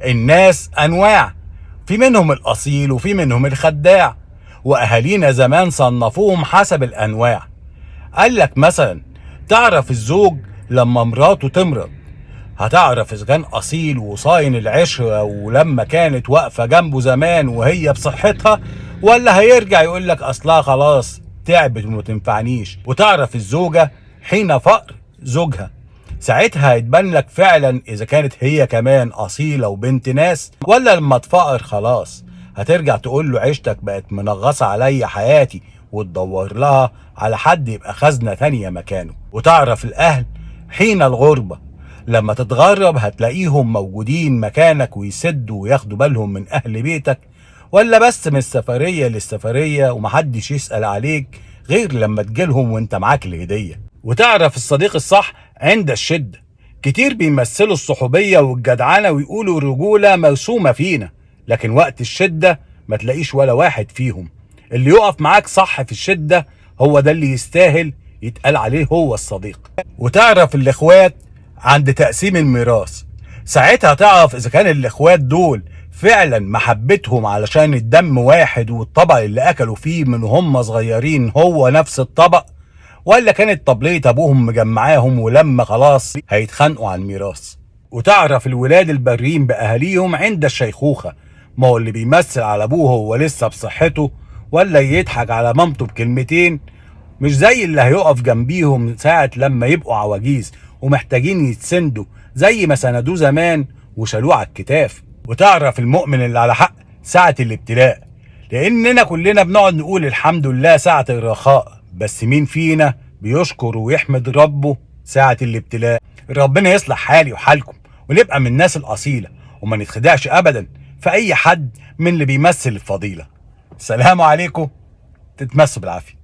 الناس أنواع، في منهم الأصيل وفي منهم الخداع، وأهالينا زمان صنفوهم حسب الأنواع. قال لك مثلا تعرف الزوج لما مراته تمرض، هتعرف إذا كان أصيل وصاين العشرة ولما كانت واقفة جنبه زمان وهي بصحتها، ولا هيرجع يقول لك أصلها خلاص تعبت وما تنفعنيش. وتعرف الزوجة حين فقر زوجها، ساعتها هيتبان لك فعلا إذا كانت هي كمان أصيلة وبنت ناس، ولا لما تفقر خلاص هترجع تقول له عيشتك بقت منغصة عليا حياتي، وتدور لها على حد يبقى خزنة تانية مكانه. وتعرف الأهل حين الغربة، لما تتغرب هتلاقيهم موجودين مكانك ويسدوا وياخدوا بالهم من أهل بيتك، ولا بس من السفرية للسفرية ومحدش يسأل عليك غير لما تجيلهم وانت معاك الهدية. وتعرف الصديق الصح عند الشدة، كتير بيمثلوا الصحوبية والجدعنة ويقولوا الرجولة مرسومة فينا، لكن وقت الشدة ما تلاقيش ولا واحد فيهم. اللي يقف معاك صح في الشدة هو ده اللي يستاهل يتقال عليه هو الصديق. وتعرف الاخوات عند تقسيم الميراث، ساعتها تعرف اذا كان الاخوات دول فعلا محبتهم علشان الدم واحد والطبق اللي اكلوا فيه من هم صغيرين هو نفس الطبق، ولا كانت طبلية ابوهم مجمعاهم ولما خلاص هيتخانقوا على الميراث. وتعرف الولاد البرين باهاليهم عند الشيخوخة، ما هو اللي بيمثل على ابوه هو لسه بصحته، ولا يضحك على مامته بكلمتين، مش زي اللي هيقف جنبيهم ساعة لما يبقوا عواجيز ومحتاجين يتسندوا زي ما سندوه زمان وشالوه على الكتاف. وتعرف المؤمن اللي على حق ساعة الابتلاء، لأننا كلنا بنقعد نقول الحمد لله ساعة الرخاء، بس مين فينا بيشكر ويحمد ربه ساعة الابتلاء؟ ربنا يصلح حالي وحالكم ونبقى من الناس الأصيلة وما نتخدعش أبدا في أي حد من اللي بيمثل الفضيلة. سلام عليكم، تتمسوا بالعافية.